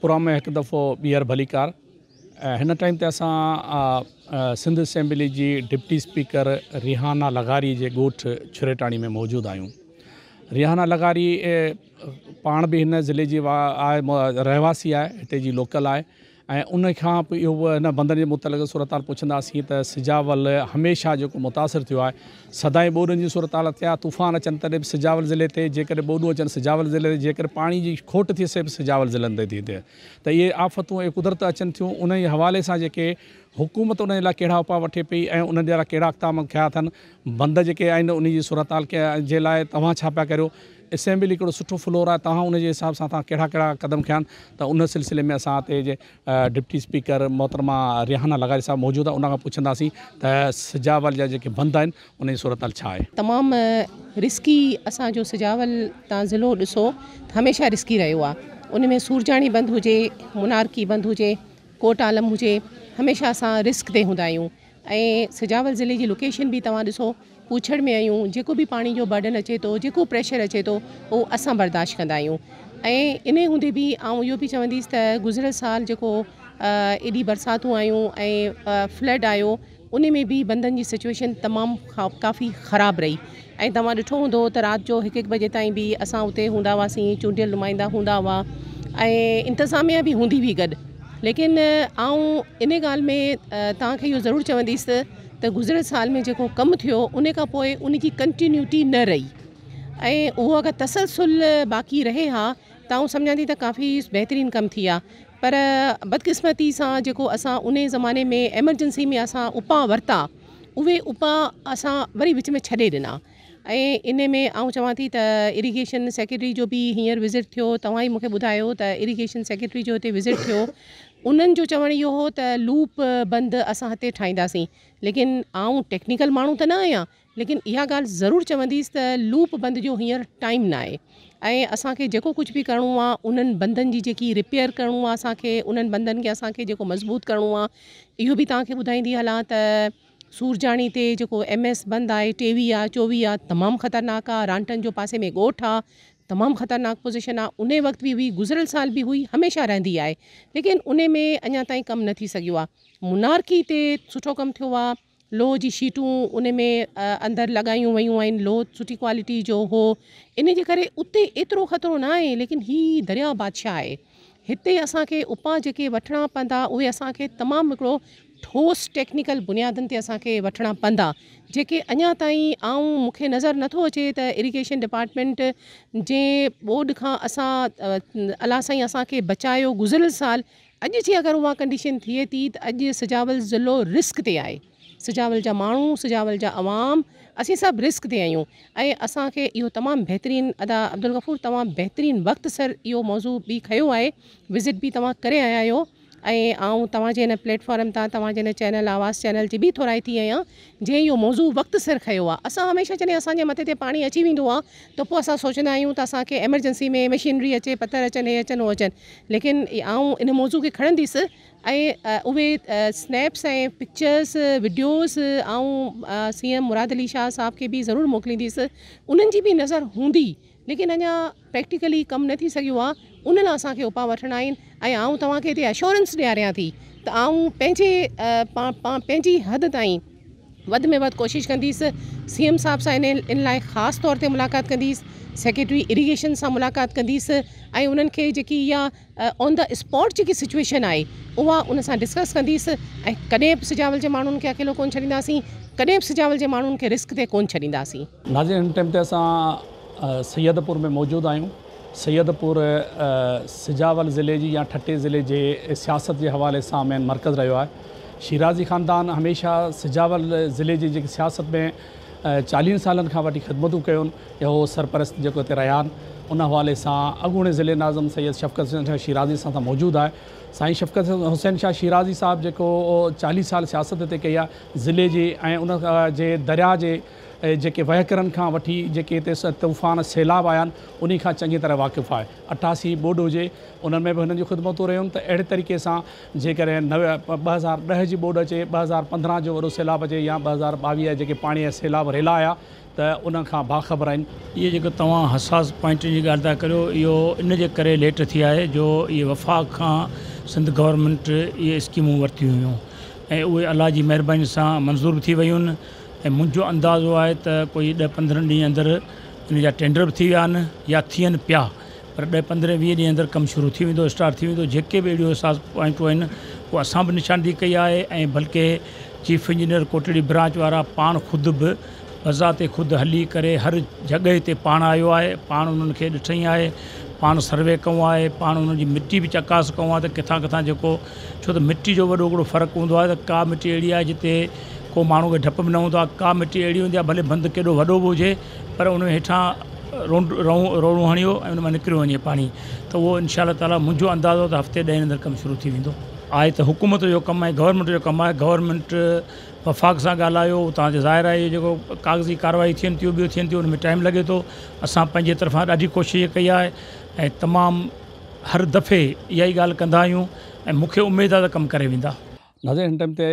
Programme ۾ هڪ دفعو ٻيهر ڀليڪار. هن ٽائيم تي اسان سنڌ اسيمبلي جي ڊپٽي اسپيڪر ريحانه لغاري جي ڳوٺ ڇريٽاڻي ۾ موجود آهيون. ريحانه لغاري پاڻ به هن ضلعي جي رهواسي آهي، هتي جي لوڪل آهي ۽ ان کان پوء اهو به هن بندن جي متعلق صورتحال پڇنداسين ته سجاول هميشه جيڪو متاثر ٿيو آهي سدائين ٻوڏن جي صورتحال ٿيا، طوفان اچن تڏهن به سجاول ضلعي تي، جيڪڏهن ٻوڏون اچن سجاول ضلعي تي، جيڪڏهن پاڻي جي کوٽ ٿئي سي به سجاول ضلعن تي ٿي ٿئي ته اهي آفتون اهي قدرت اچن ٿيون انهي حوالي سان جيڪي حڪومت انهن جي لاء ڪهڙا اپاء وٺي پئي ۽ انهن جي لاء ڪهڙا اقدام کنيا اٿن بند جيڪي آهن انهي جي صورتحال جي لاء توهان ڇا پيا ڪريو اسيمبلي هڪڙو سٺو فلور آهي توهان ان جي حساب سان توهان ڪهڙا ڪهڙا قدم کنيا آهن ته ان سلسلي ۾ اسان هتي جي ڊپٽي اسپيڪر محترمه ريحانه لغاري صاحب موجود آهي ان کان پڇنداسين ته سجاول جا جيڪي بند آهن ان جي صورتحال ڇا آهي. تمام رسڪي اسان جو سجاول تان ضلعو ڏسو ته هميشه رسڪي رهيو آهي ان ۾ سورجاڻي بند هجي منارڪي بند هجي ڪوٽ عالم هجي هميشه اسان رسڪ تي هوندا آهيون ۽ سجاول ضلعي جي لوڪيشن به توهان ڏسو پوڇڙ ۾ آهيون جيڪو به پاڻي جو برڊن اچي ٿو جيڪو پريشر اچي ٿو اهو اسان برداشت ڪندا آهيون ۽ انهي هوندي به آئون اهو به چونديس ته گذريل سال جيڪو ايڏي برساتون آيون ۽ فلڊ آيو انهي ۾ به بندن جي سچويشن تمام ڪافي خراب رهي ۽ توهان ڏٺو هوندو ته رات جو هڪ هڪ بجي تائين به اسان اتي هوندا هئاسين چونڊيل نمائندا هوندا هئا ۽ انتظاميا به هوندي هئي گڏ ليڪن آئون ان ڳالهه ۾ توهان کي اهو ضرور چونديس ته گذريل سال ۾ جيڪو ڪم ٿيو ان کان پوء ان جي ڪنٽينيوٽي نه رهي ۽ اهو اگر تسلسل باقي رهي ها ته آئون سمجهان ٿي ته ڪافي بهترين ڪم ٿي ها پر بدقسمتي سان جيڪو اسان ان زماني ۾ ايمرجنسي ۾ اسان اپاء ورتا اهي اپاء اسان وري وچ ۾ ڇڏي ڏنا ۽ ان ۾ آئون چوان ٿي ته اريگيشن سيڪريٽري جو به هينئر وزٽ ٿيو توهان ئي مون کي ٻڌايو ته اريگيشن سيڪريٽري جو هتي وزٽ ٿيو انهن جو چوڻ اهو هو ته لوپ بند اسان هتي ٺاهينداسين ليڪن آئون ٽيڪنيڪل ماڻهو ته نه آهيان ليڪن اها ڳالهه ضرور چونديس ته لوپ بند جو هينئر ٽائيم ناهي ۽ اسان کي جيڪو ڪجهه به ڪرڻو آهي انهن بندن جي جيڪي رپيئر ڪرڻو آهي اسان کي انهن بندن کي اسان کي جيڪو مضبوط ڪرڻو آهي اهو به توهان کي ٻڌائيندي هلان ته سورجاڻي تي جيڪو ايم ايس بند آهي 23 آهي 24 آهي تمام خطرناڪ آهي رانٽن جو پاسي ۾ ڳوٺ آهي تمام خطرناڪ پوزيشن آهي انهي وقت به هئي گذريل سال به هئي هميشه رهندي آهي ليڪن انهي ۾ اڃا تائين ڪم نه ٿي سگهيو آهي منارڪي تي سٺو ڪم ٿيو آهي لوهه جي شيٽون ان ۾ اندر لڳايون ويون آهن لوهه سٺي ڪوالٽي جو هو ان جي ڪري اتي ايترو خطرو نه آهي ليڪن هي درياء بادشاهه آهي هتي اسان کي اپاء جيڪي وٺڻا پوندا اهي اسان کي تمام هڪڙو ٺوس ٽيڪنيڪل بنيادن تي اسان کي وٺڻا پوندا جيڪي اڃا تائين آئون مون کي نظر نٿو اچي ته اريگيشن ڊپارٽمينٽ جي ٻوڏ کان اسان الله سائين اسان کي بچايو گذريل سال اڄ جي اگر اها ڪنڊيشن ٿئي ٿي ته اڄ سجاول ضلعو رسڪ تي آهي سجاول جا ماڻهو سجاول جا عوام اسين سڀ رسڪ تي آهيون ۽ اسان کي اهو تمام بهترين ادا عبدالغفور توهان بهترين وقت سر اهو موضوع به کنيو آهي وزٽ به توهان ڪري آيا آهيو ۽ آئون توهان جي هن پليٽ فارم تان توهان جي هن چينل آواز چينل جي به ٿورائتي آهيان جنهن اهو موضوع وقت سر کنيو آهي اسان هميشه جڏهن اسان جي مٿي تي پاڻي اچي ويندو آهي ته پوء اسان سوچندا آهيون ته اسان کي ايمرجنسي ۾ مشينري اچي پٿر اچن هي اچن هو اچن ليڪن آئون ان موضوع کي کڻنديس ۽ اهي سنيپس ۽ پڪچرس وڊيوز آئون سي ايم مراد علي شاهه صاحب کي به ضرور موڪلينديس انهن جي به نظر هوندي ليڪن اڃا پريڪٽيڪلي ڪم نه ٿي سگهيو آهي ان لاء اسان کي اپاء وٺڻا آهن ۽ آئون توهان کي هتي اشورنس ڏياريان ٿي ته آئون پنهنجي پنهنجي حد تائين وڌ ۾ وڌ ڪوشش ڪنديس سي ايم صاحب سان ان لاء خاص طور تي ملاقات ڪنديس سيڪريٽري اريگيشن سان ملاقات ڪنديس ۽ انهن کي جيڪي اها آن the spot جيڪي سچويشن آهي اها ان سان ڊسڪس ڪنديس ۽ ڪڏهن به سجاول جي ماڻهن کي اڪيلو ڪونه ڇڏينداسين ڪڏهن به سجاول جي ماڻهن کي رسڪ تي ڪونه ڇڏينداسين. ناظرين هن ٽائيم تي اسان سيد پور ۾ موجود آهيون. سيد پور سجاول ضلعي جي يا ٺٽي ضلعي جي سياست جي حوالي سان مين مرڪز رهيو آهي. شيرازي خاندان هميشه سجاول ضلعي جي جيڪي سياست ۾ چاليهن سالن کان وٺي خدمتون ڪيون اهو سرپرست جيڪو هتي رهيا آهن ان حوالي سان اڳوڻي ضلعي ناظم سيد شفقت حسين شاهه شيرازي اسان سان موجود آهي. سائين شفقت حسين شاهه شيرازي صاحب جيڪو چاليهه سال سياست هتي ڪئي آهي ضلعي جي ۽ ان جي درياء جي جيڪي وهڪرن کان وٺي جيڪي هتي طوفان سيلاب آيا آهن انهي کان چڱي طرح واقف آهي. 88 ٻوڏ هجي انهن ۾ به هنن جون خدمتون رهيون ته اهڙي طريقي سان جيڪڏهن 2010 جي ٻوڏ اچي، 2015 جو وڏو سيلاب اچي يا 2022 جيڪي پاڻي جا سيلاب ريلا آيا ته انهن کان باخبر آهن. اهي جيڪو توهان حساس پوائنٽن جي ڳالهه ٿا ڪريو اهو ان جي ڪري ليٽ ٿي آهي جو اهي وفاق کان سنڌ گورنمينٽ اهي اسڪيمون ورتيون هيون ۽ اهي الله جي مهرباني سان منظور به ٿي ويون آهن ۽ منهنجو اندازو آهي ته ڪوئي ڏهه پندرهن ڏينهن اندر ان جا ٽينڊر به ٿي ويا آهن يا ٿين پيا پر ڏهه پندرهن ويهه ڏينهن اندر ڪم شروع ٿي ويندو اسٽارٽ ٿي ويندو جيڪي به اهڙيون حساس پوائنٽون آهن اهو اسان به نشاندهي ڪئي آهي ۽ بلڪه چيف انجنيئر ڪوٽڙي برانچ وارا پاڻ خود به بذات خود هلي ڪري هر جڳهه تي پاڻ آيو آهي پاڻ انهن کي ڏٺئي آهي پاڻ سروي ڪيو آهي پاڻ انهن جي مٽي به چڪاس ڪيو آهي ته ڪٿان ڪٿان جيڪو ڇو ته مٽي جو وڏو هڪڙو فرق هوندو آهي ته ڪا مٽي اهڙي آهي جتي ڪو ماڻهو کي ڊپ به نه هوندو آهي ڪا مٽي اهڙي هوندي آهي ڀلي بند ڪيڏو وڏو به هجي پر ان ۾ هيٺان رونڊ رئون روڙون هڻيو ۽ ان مان نڪريو وڃي پاڻي ته اهو انشاء الله تعاليٰ منهنجو اندازو ته هفتي ڏهين اندر ڪم شروع ٿي ويندو. آهي ته حڪومت جو ڪم ۽ گورنمينٽ جو ڪم آهي گورنمينٽ وفاق سان ڳالهايو اتان جي ظاهر آهي جيڪو ڪاغذي ڪارروائي ٿين ٿيون ٻيو ٿين ٿيون ان ۾ ٽائيم لڳي ٿو اسان پنهنجي طرفان ڏاڍي ڪوشش ڪئي آهي ۽ تمام هر دفعي اها ئي ڳالهه ڪندا آهيون ۽ مون کي اميد آهي ته ڪم ڪري ويندا. ناظرين هن ٽائيم تي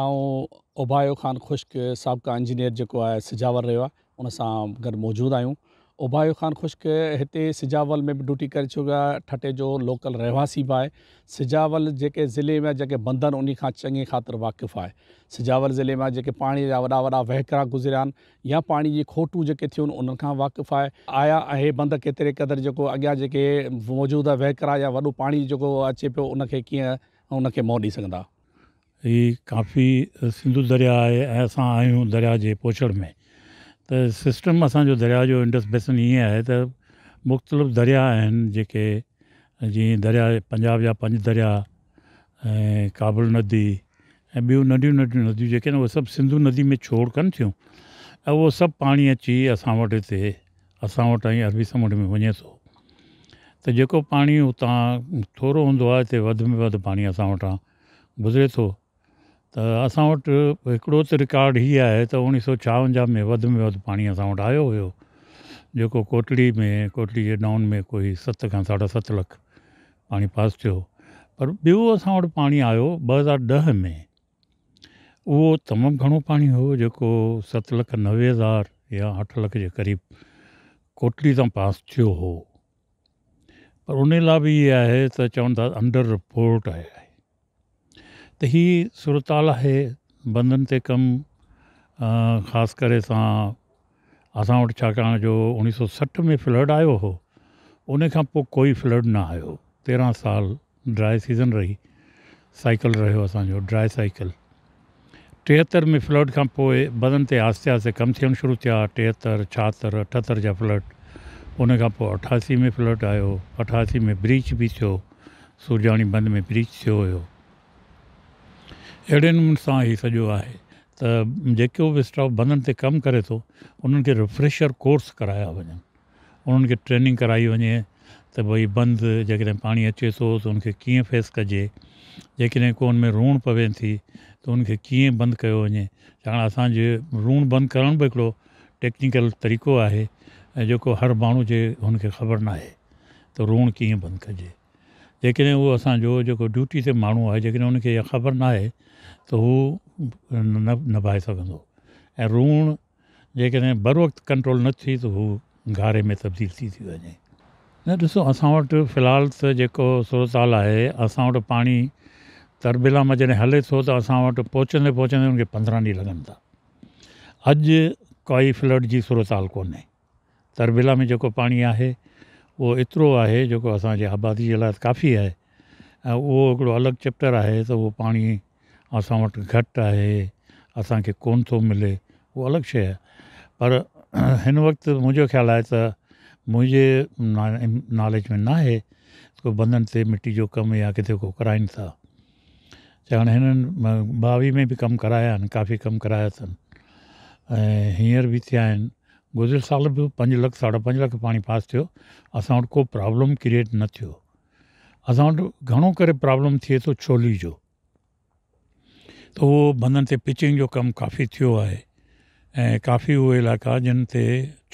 آئون اوڀايو خان خشڪ سابقه انجنيئر جيڪو آهي سجاول رهيو آهي ان سان گڏ موجود آهيون. اوڀايو خان خشڪ هتي سجاول ۾ به ڊيوٽي ڪري چڪو آهي، ٺٽي جو لوڪل رهواسي به آهي. سجاول جيڪي ضلعي ۾ جيڪي بند آهن انهي کان چڱي خاطر واقف آهي. سجاول ضلعي مان جيڪي پاڻي جا وڏا وڏا وهڪرا گذريا آهن يا پاڻي جي کوٽون جيڪي ٿيون آهن انهن کان واقف آهي. آيا اهي بند ڪيتري قدر جيڪو اڳيان جيڪي موجوده وهڪرا يا وڏو پاڻي جيڪو اچي پيو ان کي ڪيئن ان کي منهن ڏئي سگهندا. هي ڪافي سنڌو درياء آهي ۽ اسان آهيون درياء جي پوڇڙ ۾ ته سسٽم اسان جو درياء جو انڊس بيسن ائين آهي ته مختلف درياء آهن جيڪي جيئن درياء پنجاب جا پنج درياء ۽ ڪابل ندي ۽ ٻيون ننڍيون ننڍيون نديون جيڪي آهن اهي سڀ سنڌو ندي ۾ ڇوڙ ڪن ٿيون ۽ اهو سڀ پاڻي اچي اسان وٽ هتي اسان وٽ ۽ عربي سمنڊ ۾ وڃي ٿو ته جيڪو پاڻي اتان ٿورو هوندو آهي هتي وڌ ۾ وڌ پاڻي اسان وٽان گذري ٿو ته اسان وٽ هڪڙو ته رڪارڊ هي آهي ته 1956 ۾ وڌ ۾ وڌ پاڻي اسان وٽ آيو هيو جيڪو ڪوٽڙي ۾ ڪوٽڙي جي ڊائون ۾ ڪوئي 7 کان 7.5 لک پاڻي پاس ٿيو پر ٻيو اسان وٽ پاڻي آيو 2010 ۾ اهو تمام گهڻو پاڻي هو جيڪو 7,90,000 يا 8 لک جي قريب ڪوٽڙي تان پاس ٿيو هو پر ان لاء به اهي آهي ته چون ٿا انڊر رپورٽ آهي ته هي صورتحال آهي بندن تي ڪم خاص ڪري سان اسان وٽ ڇاڪاڻ جو 1960 ۾ فلڊ آيو هو ان کان پوء ڪوئي فلڊ نه آيو 13 سال ڊرائي سيزن رهي سائيڪل رهيو اسان جو ڊرائي سائيڪل 73 ۾ فلڊ کان پوء بندن تي آهستي آهستي ڪم ٿيڻ شروع ٿيا 73 76 78 جا فلڊ ان کان پوء 88 ۾ فلڊ آيو 88 ۾ بريچ به ٿيو سورجاڻي بند ۾ بريچ ٿيو هيو اهڙي نموني سان هي سڄو آهي ته جيڪو به اسٽاف بندن تي ڪم ڪري ٿو انهن کي ريفريشر ڪورس ڪرايا وڃن انهن کي ٽريننگ ڪرائي وڃي ته ڀئي بند جيڪڏهن پاڻي اچي ٿو ته ان کي ڪيئن فيس ڪجي، جيڪڏهن ڪو ان ۾ روڻ پوي ٿي ته ان کي ڪيئن بند ڪيو وڃي، ڇاڪاڻ اسان جي روڻ بند ڪرڻ به هڪڙو ٽيڪنيڪل طريقو آهي ۽ جيڪو هر ماڻهو جي هن کي خبر ناهي ته روڻ ڪيئن بند ڪجي. جيڪڏهن اهو اسان جو جيڪو ڊيوٽي تي ماڻهو آهي جيڪڏهن ان کي اها خبر ناهي ته هو نه نڀائي سگهندو ۽ روڻ جيڪڏهن بروقت ڪنٽرول نه ٿي ته هو گهاري ۾ تبديل ٿي ٿي وڃي. نه ڏسو اسان وٽ في الحال ته جيڪو صورتحال آهي اسان وٽ پاڻي تربيلا مان جڏهن هلي ٿو ته اسان وٽ پهچندي پهچندي ان کي 15 ڏينهن لڳن ٿا. اڄ ڪائي فلڊ جي صورتحال ڪونهي. تربيلا ۾ جيڪو پاڻي آهي اهو ايترو آهي جيڪو اسان جي آبادي جي لاء ڪافي آهي ۽ اهو هڪڙو الڳ چيپٽر آهي ته اهو پاڻي اسان وٽ گهٽ آهي اسان کي ڪونه ٿو ملي اهو الڳ شيء آهي پر هن وقت منهنجو خيال آهي ته منهنجي ناليج ۾ نه آهي ڪو بندن تي مٽي جو ڪم يا ڪٿي ڪو ڪرائين ٿا ڇاڪاڻ هنن 22 ۾ به ڪم ڪرايا آهن ڪافي ڪم ڪرايا اٿن ۽ هينئر به ٿيا آهن گذريل سال به 5 لک 5.5 لک پاڻي پاس ٿيو اسان وٽ ڪو پرابلم ڪريئيٽ نه ٿيو اسان وٽ گهڻو ڪري پرابلم ٿئي ٿو ڇولي جو ته اهو بندن تي پچنگ جو ڪم ڪافي ٿيو آهي ۽ ڪافي اهي علائقا جن تي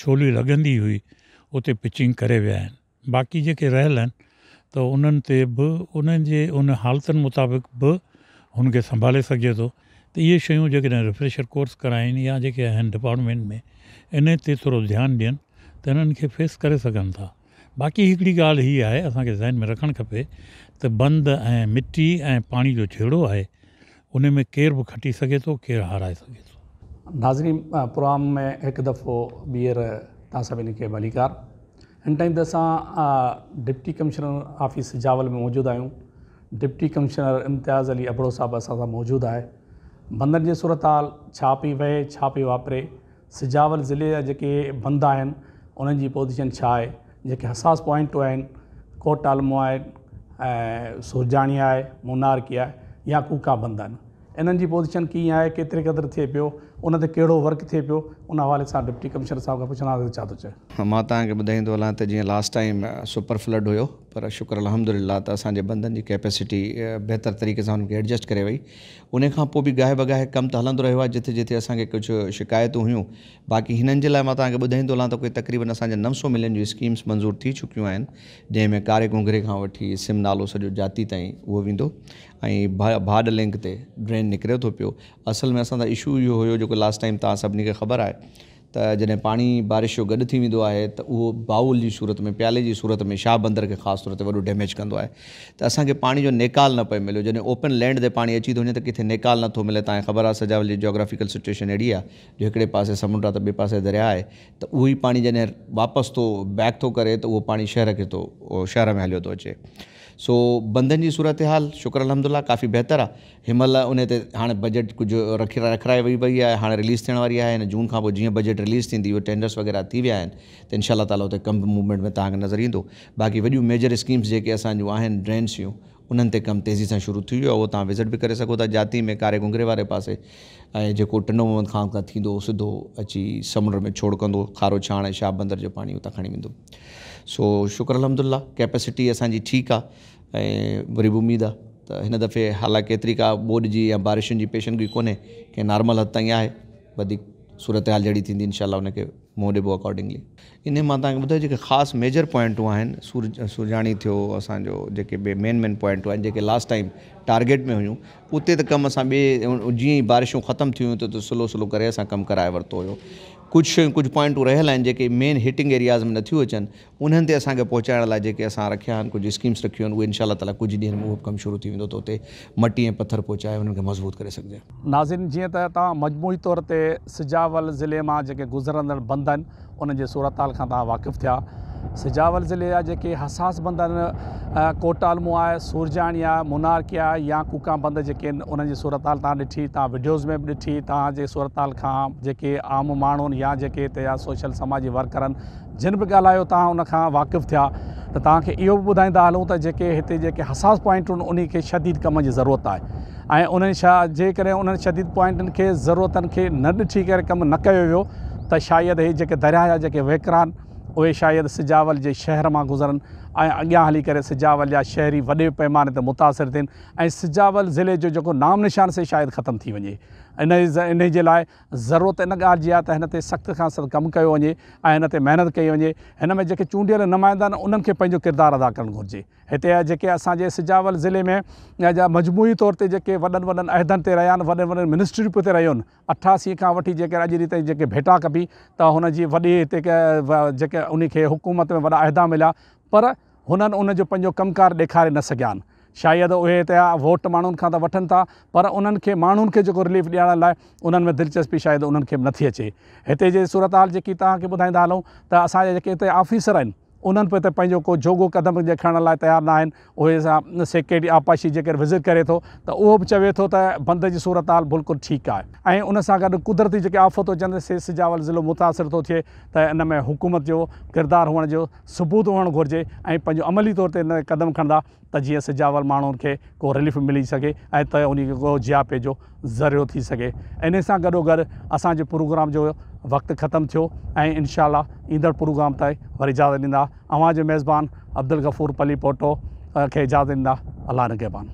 ڇولي لڳندي هئي اتي پچنگ ڪري ويا آهن. باقي جيڪي رهيل آهن ته انهن تي به انهن جي ان حالتن مطابق به هن کي سنڀالي سگهجي ٿو ته اهي شيون جيڪڏهن ريفريشر ڪورس ڪرائين يا جيڪي آهن ڊپارٽمينٽ ۾ انهي تي ٿورو ڌيان ڏين ته انهن کي فيس ڪري سگهن ٿا. باقي هڪڙي ڳالهه هي آهي اسان کي ذهن ۾ رکڻ کپي ته بند ۽ مٽي ۽ پاڻي جو جهيڙو آهي انهي ۾ ڪير به کٽي سگهي ٿو ڪير هارائي سگهي ٿو. ناظرين پروگرام ۾ هڪ دفعو ٻيهر توهان سڀني کي ڀليڪار. هن ٽائيم تي اسان ڊپٽي ڪمشنر آفيس سجاول ۾ موجود آهيون. ڊپٽي ڪمشنر امتياز علي ابڙو صاحب اسان سان موجود آهي. بندن جي صورتحال ڇا پئي وهي ڇا پئي واپري، سجاول ضلعي جا جيڪي بند آهن انهن جي پوزيشن ڇا آهي، جيڪي حساس پوائنٽون آهن ڪوٽ عالمو آهي ۽ سورجاڻي آهي، مونارڪي آهي يا ڪوڪا بند آهن انهن جي پوزيشن ڪيئن آهي، ڪيتري قدر ٿئي پيو، ان تي ڪهڙو ورڪ ٿئي پيو، ان حوالي سان ڊپٽي ڪمشنر صاحب کان پڇنداسين ته ڇا ٿو چئي. مان توهان کي ٻڌائيندو هلان ته جيئن لاسٽ ٽائيم سپر فلڊ هيو پر شڪر الحمدلله ته اسان جي بندن جي ڪيپيسٽي بهتر طريقي سان انهن کي ايڊجسٽ ڪري وئي انهي کان پوء به گاهي بگاهي ڪم ته هلندو رهيو آهي جٿي جٿي اسان کي ڪجهه شڪايتون هيون باقي هنن جي لاء مان توهان کي ٻڌائيندو هلان ته ڪوئي تقريبن اسان جا 900 ملين جون اسڪيمس منظور ٿي چڪيون آهن جنهن ۾ ڪاري گونگري کان وٺي سم نالو سڄو جاتي تائين اهو ويندو ۽ ڀاڏ لنڪ تي ڊرين نڪري ٿو پيو اصل ۾ اسان سان اشو اهو هيو جيڪو لاسٽ ٽائيم توهان سڀني کي خبر آهي ته جڏهن پاڻي بارش جو گڏ ٿي ويندو آهي ته اهو بائول جي صورت ۾ پيالي جي صورت ۾ شاهه بندر کي خاص طور تي وڏو ڊيميج ڪندو آهي ته اسان کي پاڻي جو نيڪال نه پئي مليو جڏهن اوپن لينڊ تي پاڻي اچي ٿو وڃي ته ڪٿي نيڪال نه ٿو ملي توهان کي خبر آهي سجاول جي جاگرافيڪل سچوئيشن اهڙي آهي جو هڪڙي پاسي سمنڊ آهي ته ٻئي پاسي درياء آهي ته اهو ئي پاڻي جڏهن واپس ٿو بيڪ ٿو ڪري ته اهو پاڻي شهر کي ٿو شهر ۾ هليو ٿو اچي سو بندن جي صورتحال شڪر الحمدالله ڪافي بهتر آ هن مهل انهي تي هاڻي بجيٽ ڪجهه رکي رکرائي وئي پئي آهي هاڻي رليز ٿيڻ واري آهي هن جون کان پوء جيئن بجيٽ رليز ٿيندي اهي ٽينڊرس وغيره ٿي ويا آهن ته انشاء الله تعالي اتي ڪم به موومينٽ ۾ توهان کي نظر ايندو باقي وڏيون ميجر اسڪيمس جيڪي اسان جون آهن ڊرينس جون انهن تي ڪم تيزي سان شروع ٿي ويو آهي اهو توهان وزٽ به ڪري سگهو ٿا جاتي ۾ ڪاري گونگري واري پاسي ۽ جيڪو ٽنڊو محمد خان کان ٿيندو سڌو اچي سمنڊ ۾ ڇوڙ ڪندو کارو ڇاڻ ۽ شاهه بندر جو پاڻي اتان کڻي ويندو سو شڪر الحمدلله ڪيپيسٽي اسان جي ٺيڪ آ ۽ وري به اميد آ ته هن دفعي حالانڪه ايتري ڪا ٻوڏ جي يا بارشن جي پيشن گوئي ڪونهي ڪنهن نارمل حد تائين آهي وڌيڪ صورتحال جهڙي ٿيندي انشاء الله ان کي منهن ڏبو اڪارڊنگلي. انهي مان توهان کي ٻڌايو جيڪي خاص ميجر پوائنٽون آهن سورجاڻي ٿيو اسان جو جيڪي ٻي مين مين پوائنٽون آهن جيڪي لاسٽ ٽائيم ٽارگيٽ ۾ هيون اتي ته ڪم اسان ٻي جيئن ئي بارشون ختم ٿيون ته سلو سلو ڪري اسان ڪم ڪرائي ورتو هيو ڪجهه شيون ڪجهه پوائنٽون رهيل آهن جيڪي مين هٽنگ ايرياز ۾ نٿيون اچن انهن تي اسان کي پهچائڻ لاء جيڪي اسان رکيا آهن ڪجهه اسڪيمس رکيون آهن اهي انشاء الله تعالي ڪجهه ڏينهن ۾ اهو به ڪم شروع ٿي ويندو ته اتي مٽي ۽ پٿر پهچائي انهن کي مضبوط ڪري سگهجي. ناظرين جيئن ته توهان مجموعي طور تي سجاول ضلعي مان جيڪي گذرندڙ بند آهن انهن جي صورتحال کان توهان واقف ٿيا. سجاول ضلعي جا جيڪي حساس بند آهن ڪوٽ عالمو آهي، سورجاڻي آهي، منارڪي آهي يا ڪوڪان بند جيڪي آهن انهن جي صورتحال توهان ڏٺي، توهان وڊيوز ۾ به ڏٺي، توهان جي صورتحال کان جيڪي عام ماڻهن يا جيڪي هتي جا سوشل سماجي ورڪرن جن به ڳالهايو توهان ان کان واقف ٿيا ته توهان کي اهو به ٻڌائيندا هلون ته جيڪي هتي جيڪي حساس پوائنٽون انهي کي شديد ڪم جي ضرورت آهي ۽ انهن جيڪڏهن انهن شديد پوائنٽن کي ضرورتن کي نه ڏٺي ڪري ڪم نه ڪيو ويو ته شايد هي جيڪي درياهه جا جيڪي وهڪرا آهن اهي شايد سجاول جي شهر مان گذرن ۽ اڳيان هلي ڪري سجاول جا شهري وڏي پئماني تي متاثر ٿين ۽ سجاول ضلعي جو جيڪو نام نشان سي شايد ختم ٿي وڃي انهي جي لاء ضرورت ان ڳالهه جي آهي ته هن تي سخت کان سخت ڪم ڪيو وڃي ۽ هن تي محنت ڪئي وڃي. هن ۾ جيڪي چونڊيل نمائندا آهن انهن کي پنهنجو ڪردار ادا ڪرڻ گهرجي. هتي جا جيڪي اسان جي سجاول ضلعي ۾ جا مجموعي طور تي جيڪي وڏن وڏن عهدن تي رهيا آهن، وڏين وڏين منسٽرين تي رهيا آهن، 88 کان وٺي جيڪر اڄ ڏينهن تائين جيڪي ڀيٽا ڪبي ته هن جي وڏي هتي جيڪي انهي کي حڪومت ۾ وڏا عهدا مليا پر هنن ان جو پنهنجو ڪم ڪار ڏيکاري نه سگهيا آهن. شايد اهي ته ووٽ ماڻهن کان ته وٺن ٿا پر انهن کي ماڻهن کي جيڪو رليف ڏيارڻ لاء انهن ۾ دلچسپي شايد انهن کي به نٿي اچي. هتي جي صورتحال جيڪي توهان کي ٻڌائيندا هلون ته اسان جا جيڪي هتي آفيسر آهن انهن به ته پنهنجو ڪو جوڳو قدم جي کڻڻ لاء تيار نه آهن. اهي سيڪريٽري آبپاشي جيڪر وزٽ ڪري ٿو ته اهو به چوي ٿو ته بند جي صورتحال بلڪل ٺيڪ آهي ۽ ان سان گڏ قدرتي جيڪي آفتون اچن سي سجاول ضلعو متاثر ٿو ٿئي ته ان ۾ حڪومت جو ڪردار هئڻ جو ثبوت هئڻ گهرجي ۽ پنهنجو عملي طور تي ان تي قدم کڻندا ته جيئن سجاول ماڻهن کي ڪو رليف ملي سگهي ۽ ته انهي کي ڪو جياپي جو ذريعو ٿي سگهي انهي سان گڏو گڏ اسان جي پروگرام جو وقت ختم ٿيو ۽ انشاء الله ايندڙ پروگرام تائين وري اجازت ڏيندا اوهان جو ميزبان عبدالغفور پليپوٽو کي اجازت ڏيندا الله نگهبان.